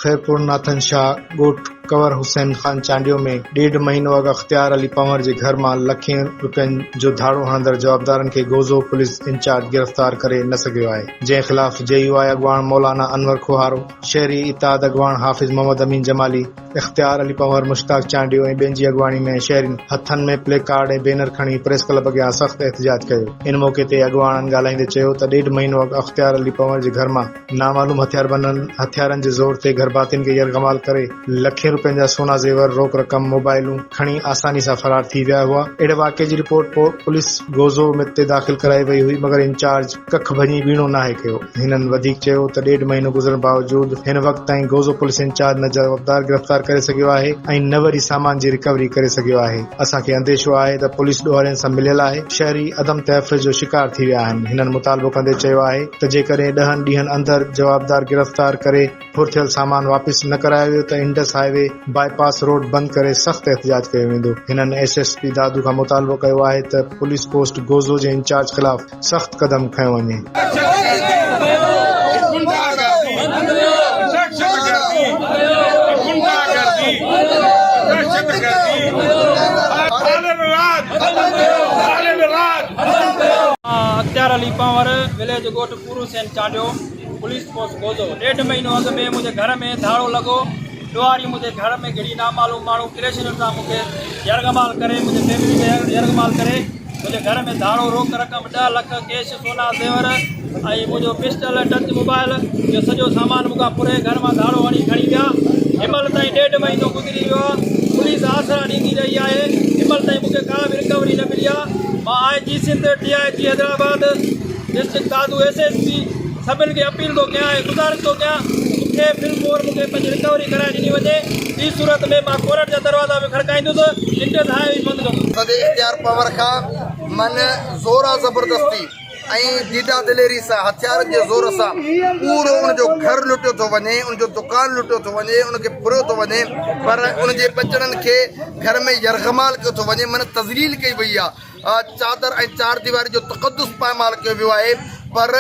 خيرپور ناٿن شاهه، ڳوٺ ڪنور حسين خان چانڊيو ۾ ڏيڍ مهينو اڳ اختيار علي پنهور جي گهر مان لکين رپين جو ڌاڙو هڻندڙ جوابدارن کي گوزو پوليس انچارج گرفتار ڪري نه سگهيو آهي، جنهن خلاف جي يو آء اڳواڻ مولانا انور کوهارو، شهري اتحاد اڳواڻ حافظ محمد امين جمالي، اختيار علي پنهور، مشتاق چانڊيو ۽ ٻين جي اڳواڻي ۾ شهرين هٿن ۾ پلي ڪارڊ ۽ بينر کڻي پريس ڪلب اڳيان سخت احتجاج ڪيو. ان موقعي تي اڳواڻن ڳالهائيندي چيو ته ڏيڍ مهينو اڳ اختيار علي پنهور جي گهر مان نامعلوم هٿياربندن هٿيارن جي زور تي گهرڀاتين کي يرغمال ڪري لکين روپين جا سونا زيور، روڪ رقم، موبائلون کڻي آساني سان فرار ٿي ويا هئا. اهڙي واقعي جي رپورٽ پوليس گوزو تي داخل ڪرائي وئي هئي مگر انچارج ڪک ڀڃي ٻيڻو ناهي ڪيو. هنن وڌيڪ چيو ته ڏيڍ مهينو گذرڻ باوجود هن وقت تائين گوزو پوليس انچارج نه جوابدار گرفتار ڪري سگهيو آهي ۽ نه وري سامان جي رڪوري ڪري سگهيو آهي. اسان کي انديشو آهي ته پوليس ڏوهارين سان مليل آهي، شهري عدم تحفظ جو شڪار ٿي ويا آهن. هنن مطالبو ڪندي چيو آهي ته جيڪڏهن ڏهن ڏينهن اندر جوابدار گرفتار ڪري ڦر ٿيل سامان واپس نه ڪرايو ويو ته Indus highway bypass road بند ڪري سخت احتجاج ڪيو ويندو. هنن ايس ايس پي دادو کان مطالبو ڪيو آهي ته پوليس پوسٽ گوزو جي انچارج خلاف سخت قدم کنيو وڃي. اختيار علي پنهور، وليج ڳوٺ پور حسين چانڊيو، پوليس پوسٽ گوزو، ڏيڍ مهينو اڳ ۾ منهنجي گهر ۾ ڌاڙو لڳو، ڏوهاري منهنجي گهر ۾ گهڙي نامعلوم ماڻهو ڪريشنن سان مون کي يرغمال ڪري منهنجي فيملي کي يرغمال ڪري منهنجي گهر ۾ ڌاڙو روڪ رقم ڏهه لک ڪيش سونا زيور ۽ منهنجو پسٽل ٽچ موبائل جو سڄو سامان مون کان ڦري گهر مان ڌاڙو هڻي کڻي ويا هنمهل تائين ڏيڍ مهينو گذري ويو آهي پوليس آسرا ڏيندي رهي آهي هنمهل تائين مون کي ڪا به رڪوري نه ملي آهي مان I G Sindh D I G Hyderabad district Dadu S S P سڀن کي اپيل ٿو ڪيان ۽ گذارش ٿو ڪيان مون کي فل فور مون کي پنهنجي رڪوري ڪرائي ڏني وڃي ٻي صورت ۾ مان ڪورٽ جا دروازا به کڙڪائيندس انڊس هاء وي بند ڪندس. سندي اختيار پنهور کان من زورا زبردستي ۽ ديده دليري سان هٿيارن جي زور سان پورو ان جو گهر لٽيو ٿو وڃي ان جو دڪان لٽيو ٿو وڃي ان کي ڦريو ٿو وڃي پر ان جي ٻچڙن کي گهر ۾ يرغمال ڪيو ٿو وڃي من تذليل ڪئي وئي آهي چادر ۽ چار ديواري جو تقدس پائمال ڪيو ويو آهي پر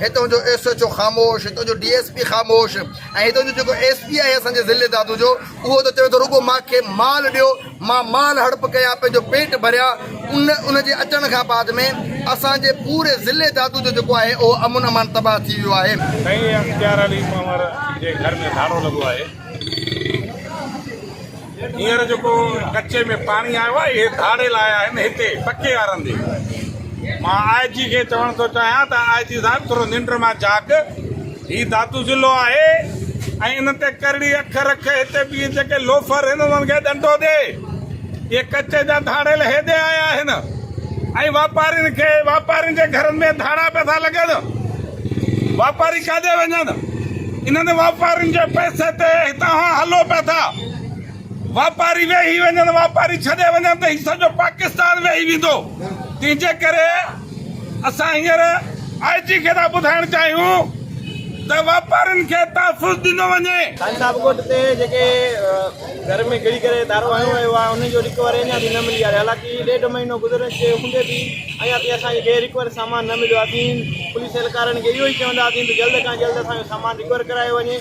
هتان جو ايس ايڇ او خاموش هتان جو ڊي ايس پي خاموش ۽ هتان جو جيڪو ايس پي آهي اسان جي ضلعي دادو جو اهو ته چوي ٿو رڳو مان کي مال ڏيو مان مال هڙپ ڪيان پنهنجو پيٽ ڀريان ان ان جي اچڻ کان بعد ۾ اسان جي پوري ضلعي دادو جو جيڪو آهي اهو امن امان تباهه ٿي ويو آهي. سائين اختيار علي پنهور جي گهر ۾ ڌاڙو لڳو آهي. هينئر جيڪو ڪچي ۾ پاڻي آيو آهي اهي ڌاڙيل آيا آهن هتي پڪي وارن تي مان آء جي کي چوڻ ٿو چاهيان ته آء جي صاحب ٿورو ننڊ مان جاڳ هي دادو ضلعو آهي ۽ ان تي ڪرڙي اک رک هتي به جيڪي لوفر آهن انهن کي ڏنڊو ڏي اهي ڪچي جا ڌاڙيل هيڏي آيا آهن ۽ واپارين کي واپارين جي گهرن ۾ ڌاڙا پيا ٿا لڳن واپاري ڪاڏي وڃن؟ انهن واپارين جي پئسي تي هتان کان هلو پيا ٿا. واپاري ويهي وڃن، واپاري ڇڏي وڃن ته هي سڄو پاڪستان ويهي ويندو. تنهن جي ڪري اسان هينئر آء جي کي ٿا ٻڌائڻ چاهيون ته واپارين کي تحفظ ڏنو وڃي. خان صاحب ڳوٺ تي جيڪي گهر ۾ گهڙي ڪري ڌاڙو هنيو ويو آهي انهن جو رڪوري اڃا تائين نه ملي آهي حالانڪه ڏيڍ مهينو گذرڻ جي هوندي به اڃا تائين اسان کي رڪور سامان نه مليو آهي اسين پوليس اهلڪارن کي اهو ئي چونداسين ته جلد کان جلد اسان جو سامان رڪور ڪرايو وڃي.